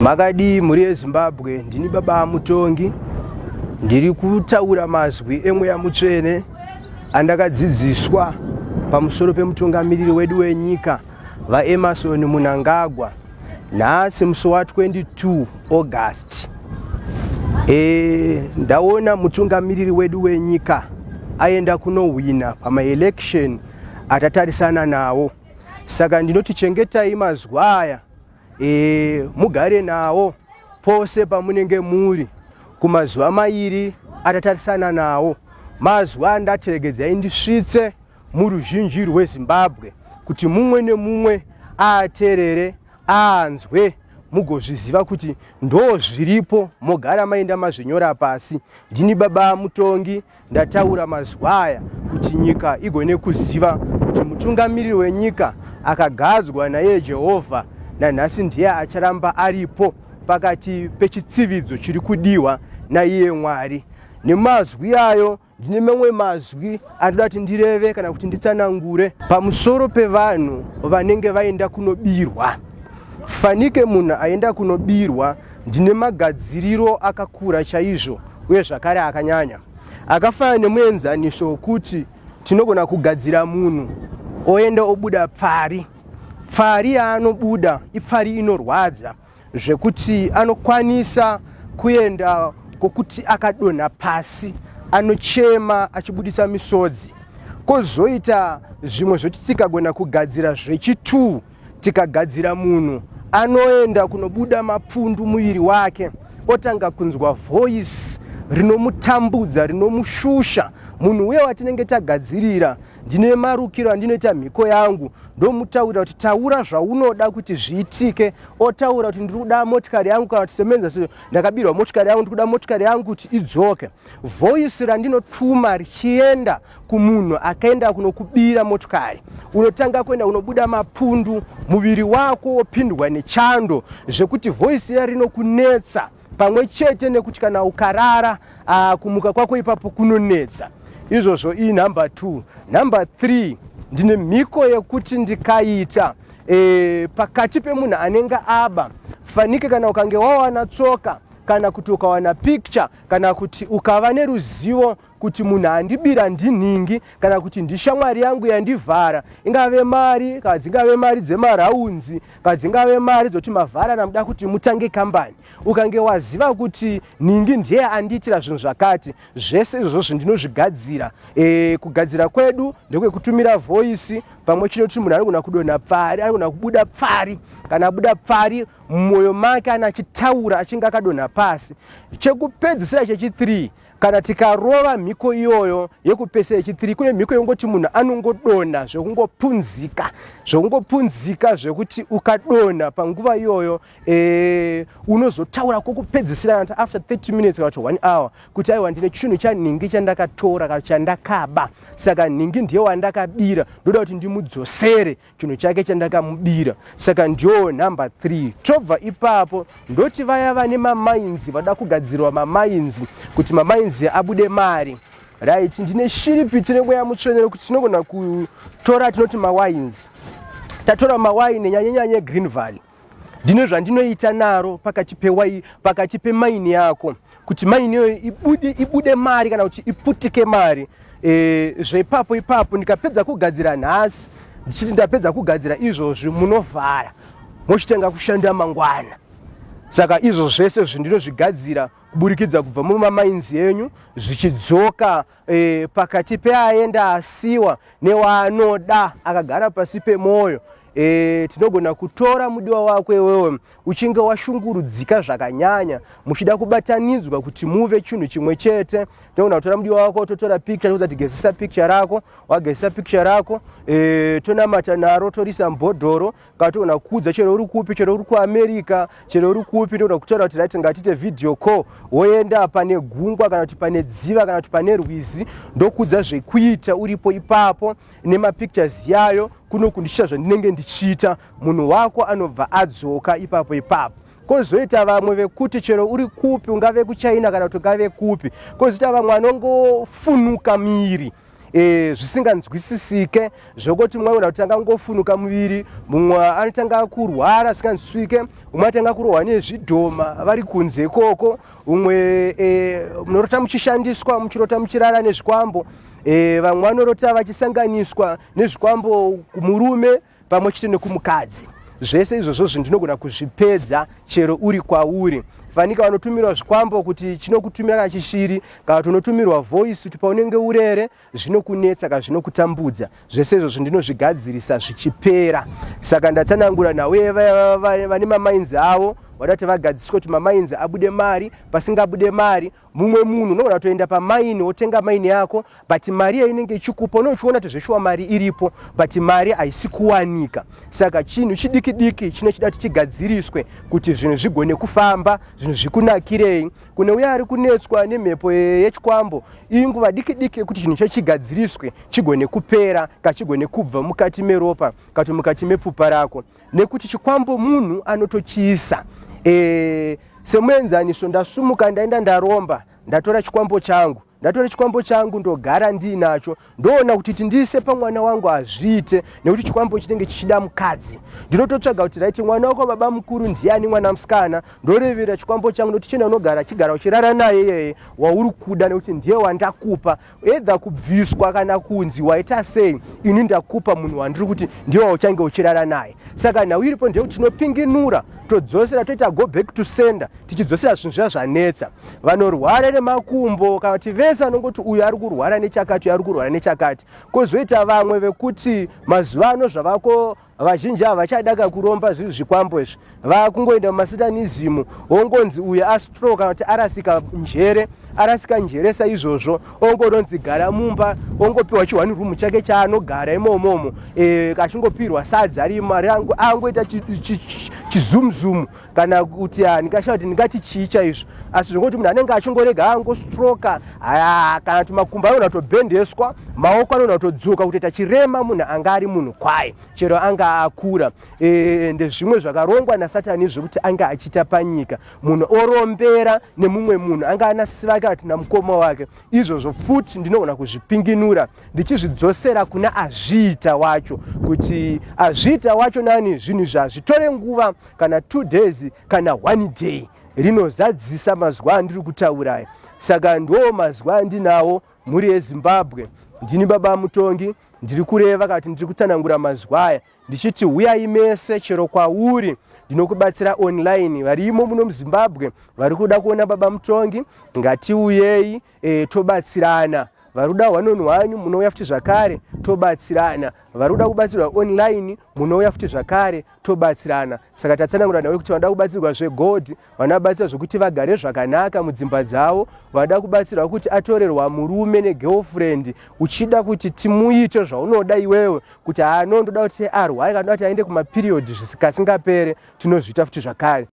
Makadii mhuri yeZimbabwe, ndini baba Mutongi, ndiri kutaura mazwi emweya mutsvene andakadzidziswa pamusoro pemutungamiriri wedu wenyika VaEmmerson Mnangagwa nhasi musi wa 22 August. E, ndaona mutungamiriri wedu wenyika aenda kunohwina pamaelection atatarisana nawo, saka ndinoti chengetai mazwi aya e, mugare nawo pose pamunenge muri kumazuva mairi atatarisana nawo mazuva andati regedzai ndisvitse muruzhinji rweZimbabwe kuti mumwe nemumwe aaterere aanzwe mugozviziva kuti ndo zviripo mogara maenda mazvinyora pasi ndini baba mutongi Ndataura mazwi aya kuti nyika igone kuziva kuti mutungamiriri wenyika akagadzwa naiye Jehovha nanhasi ndiye acharamba aripo pakati pechitsividzo chiri kudiwa naiye Mwari. Nemazwi ayo ndine mamwe mazwi anoda kuti ndireve kana kuti nditsanangure pamusoro pevanhu vanenge vaenda kunobirwa. Fanike munhu aenda kunobirwa ndine magadziriro akakura chaizvo uye zvakare akanyanya akafanana nemuenzaniso wokuti tinogona kugadzira munhu oenda obuda pfari pfari yaanobuda ipfari inorwadza zvekuti anokwanisa kuenda kwokuti akadonha pasi anochema achibudisa misodzi kwozoita zvimwe zvoti tikagona kugadzira zvechituu Tikagadzira munhu anoenda kunobuda mapfundu muviri wake otanga kunzwa voice rinomutambudza rinomushusha munhu uye watinenge tagadzirira ndine marukiro andinoita mhiko yangu ndomutaurira kuti taura zvaunoda kuti zviitike otaura kuti ndiri kuda motikari yangu kana kuti semenza ndakabirwa motikari yangu ndiri kuda motikari yangu kuti idzoke voice randinotuma richienda kumunhu akaenda kunokubira motikari unotanga kuenda unobuda mapundu muviri wako wopindwa nechando zvekuti voice riya rinokunetsa pamwe chete nekuti kana ukarara uh, kumuka kwako ipapo kunonetsa izvozvo iyi number 2 number 3 ndine mhiko yekuti ndikaita e, pakati pemunhu anenge aba fanike kana ukange wawana tsoka kana kuti ukawana picture kana kuti ukava neruzivo kuti munhu andibira ndinhingi kana kuti ndishamwari yangu yandivhara ingave mari kana dzingave mari dzemaraunzi kana dzingave mari dzoti mavhara namuda kuti mutange kambani ukange waziva kuti nhingi ndiye andiitira zvinhu zvakati zvese izvozvo ndinozvigadzira e, kugadzira kwedu ndekwekutumira voisi pamwe chete kuti munhu anogona kudonha pfari anogona kubuda pfari kana abuda pfari mumwoyo make ana achitaura achinge akadonha pasi chekupedzisira chechi3 kana tikarova mhiko iyoyo yekupesa yechitiri kune mhiko yongoti munhu anongodonha zvekungopunzika zvekungopunzika zvekuti ukadonha panguva iyoyo e, unozotaura kwokupedzisira kana after 30 minutes kana kuti one hour kuti aiwa ndine chinhu chanhingi chandakatora kana chandakaba saka nhingi ndiye wandakabira ndoda kuti ndimudzosere chinhu chake chandakamubira saka ndiyo number 3 tobva ipapo ndoti vaya vane mamainzi vada kugadzirwa mamainzi kuti mamainzi abude mari right ndine shiripiti nemweya mutsvene rekuti tinogona kutora tinoti mawainzi tatora mawaini nyanye nyanye green valley ndine zvandinoita naro pakati pewai pakati pemaini yako kuti maini iyoyo ibude, ibude mari kana kuti iputike mari e, zveipapo ipapo ndikapedza kugadzira nhasi ndichiti ndapedza kugadzira izvozvi munovhara mochitenga kushanda mangwana saka izvo zvese zvindinozvigadzira kuburikidza kubva mumamainzi enyu zvichidzoka e, pakati peaenda asiwa newaanoda akagara pasi pemwoyo e, tinogona kutora mudiwa wako iwewe uchinge washungurudzika zvakanyanya muchida kubatanidzwa kuti muve chinhu chimwe chete tinogona kutora mudiwa wako totora picture tokuza tigezesa picture rako wagezesa picture rako e, tonamata naro torisa mubhodhoro kana togona kuudza chero uri kupi chero uri kuamerica chero uri kupi ndogona kutaura kuti right ngatiite video call woenda pane gungwa kana kuti pane dziva kana kuti pane rwizi ndokuudza zvekuita uripo ipapo nemapictures yayo kuno kundichita zvandinenge ndichiita munhu wako anobva adzoka ipapo ipapo kozoita vamwe vekuti chero uri kupi ungave kuchina kana kuti ungave kupi kozoita vamwe vanongofunuka miri e, zvisinganzwisisike zvekuti mumwe anoda kutanga ngofunuka muviri mumwe anotanga kurwara zvisinganzwisike Umwe atanga kurohwa nezvidhoma vari kunze ikoko. Umwe munorota muchishandiswa, muchirota muchirara nezvikwambo. Vamwe vanorota vachisanganiswa nezvikwambo kumurume pamwe chete nekumukadzi. Zvese izvozvo zvindinogona kuzvipedza chero uri kwauri. Fanika vanotumirwa zvikwambo kuti chinokutumira kana chishiri, kana kuti unotumirwa voice kuti paunenge urere zvinokunetsa kana zvinokutambudza. Zvese izvozvo ndinozvigadzirisa zvichipera. Saka ndatsanangura nhau vane mamainzi avo vada kuti vagadziriswe kuti mamainzi abude mari. Pasingabude mari, mumwe munhu unogona kutoenda pamaini wotenga maini yako, but mari yainenge ichikupa unochiona kuti zveshuwa mari iripo, but mari haisi kuwanika. Saka chinhu chidiki diki chinochida kuti chigadziriswe kuti zvinhu zvigone kufamba, zvinhu zvikunakirei. Kune uya ari kunetswa nemhepo yechikwambo, inguva diki diki yekuti chinhu chachigadziriswe chigone kupera, kachigone kubva mukati meropa kato mukati mepfupa rako, nekuti chikwambo munhu anotochiisa. Semuenzaniso, ndasumuka ndaenda ndaromba, ndatora chikwambo changu, ndatora chikwambo changu ndogara ndiinacho, ndoona kuti tindiise pamwana wangu hazviite, nekuti chikwambo chinenge chichida mukadzi. Ndinototsvaga kuti raiti mwana wako baba mukuru ndiani, mwana musikana, ndorevera chikwambo changu ndokuti chienda unogara chigara uchirara naye iyeye wauri kuda, nekuti ndiye wandakupa. Edha kubviswa kana kunzi waita sei, ini ndakupa munhu wandiri kuti ndiye wauchange uchirara naye. Saka nhau iripo ndeyekuti tinopinginura, todzosera, toita go back to sender, tichidzosera zvinhu zviya zvanetsa. Vanorwara nemakumbo kana kuti vese vanongoti uyu ari kurwara nechakati, uyu ari kurwara nechakati. Kwozoita vamwe vekuti mazuva ano zvavako vazhinji havachadaka kuromba zvinhu zvikwambo izvi, vakungoenda mumasatanism, wongonzi uyu astroke kana kuti arasika njere, arasika njere saizvozvo, ongononzi gara mumba, ongopiwa chione room chake chaanogara imomomo, achingopirwa sadza rimo, angoita chizumzumu kana kuti ndingashaya kuti ndingati chii chaizvo, asi zvongoti munhu anenge achingorega angostroka, kana kuti makumbo anogona kutobhendeswa, maoko anogona kutodzoka kutoita chirema, munhu anga ari munhu kwaye chero anga akura. Ndezvimwe zvakarongwa nasatani zvekuti anga achiita panyika, munhu orombera nemumwe munhu anga ana sisi vake kana namukoma wake. Izvozvo futi ndinogona kuzvipinginura ndichizvidzosera kuna azviita wacho, kuti azviita wacho nani zvinhu izvi hazvitore nguva kana 2 days kana 1 day, rinozadzisa mazwa andiri kutauraya. Saka ndo mazwa andinawo, mhuri yeZimbabwe. Ndini baba mutongi, ndiri kureva kana kuti ndiri kutsanangura mazwa aya ndichiti huyai mese chero kwauri, ndinokubatsira online. Varimo muno muZimbabwe vari kuda kuona baba mutongi, ngatiuyei tobatsirana. Vari kuda one on one munouya futi zvakare tobatsirana. Vari kuda kubatsirwa online munouya futi zvakare tobatsirana. Saka tatsanangura nawe kuti vanoda kubatsirwa zvegold, vanoda kubatsirwa zvekuti vagare zvakanaka mudzimba dzavo, vanoda kubatsirwa kuti atorerwa murume negirlfriend, uchida kuti timuite zvaunoda iwewe, kuti haano ndoda kuti arware kana kuti aende kumaperiod zvisikasingapere, tinozviita futi zvakare.